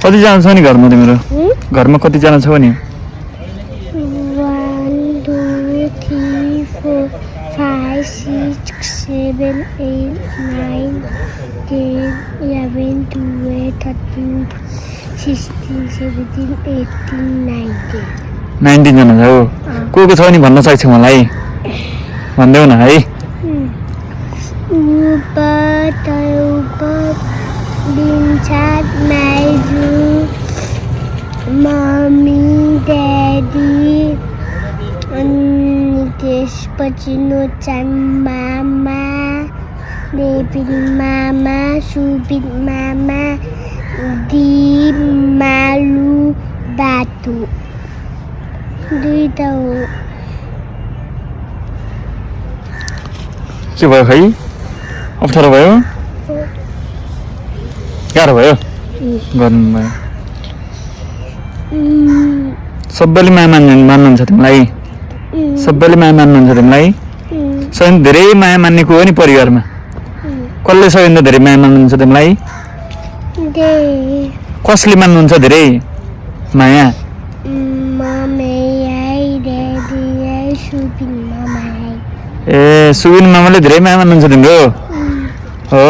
कतिजना छ नि घरमा तिम्रो घरमा कतिजना छौ नि 1 2 3 4 5 6 7 8 9 10 11 12 13 16 17 18 19 19 जना छौ को छ नि भन्न सक्छौ मलाई भन्देऊ न है Binchat, Maiju, Mommy, Daddy, त्यसपछि नोचान मामा देविन मामा सुबिन मामा दिप मालु बाटु दुईटा हो के भयो खै अप्ठ्यारो भयो गाह्रो भयो गर्नु भयो सबैले माया मान्नुहुन्छ तिमीलाई सबैले माया मान्नुहुन्छ तिमीलाई सबैभन्दा धेरै माया मान्ने को हो नि परिवारमा कसले सबैभन्दा धेरै माया मान्नुहुन्छ तिमीलाई कसले मान्नुहुन्छ धेरै माया ए सुबिन मामाले धेरै माया मान्नुहुन्छ तिम्रो हो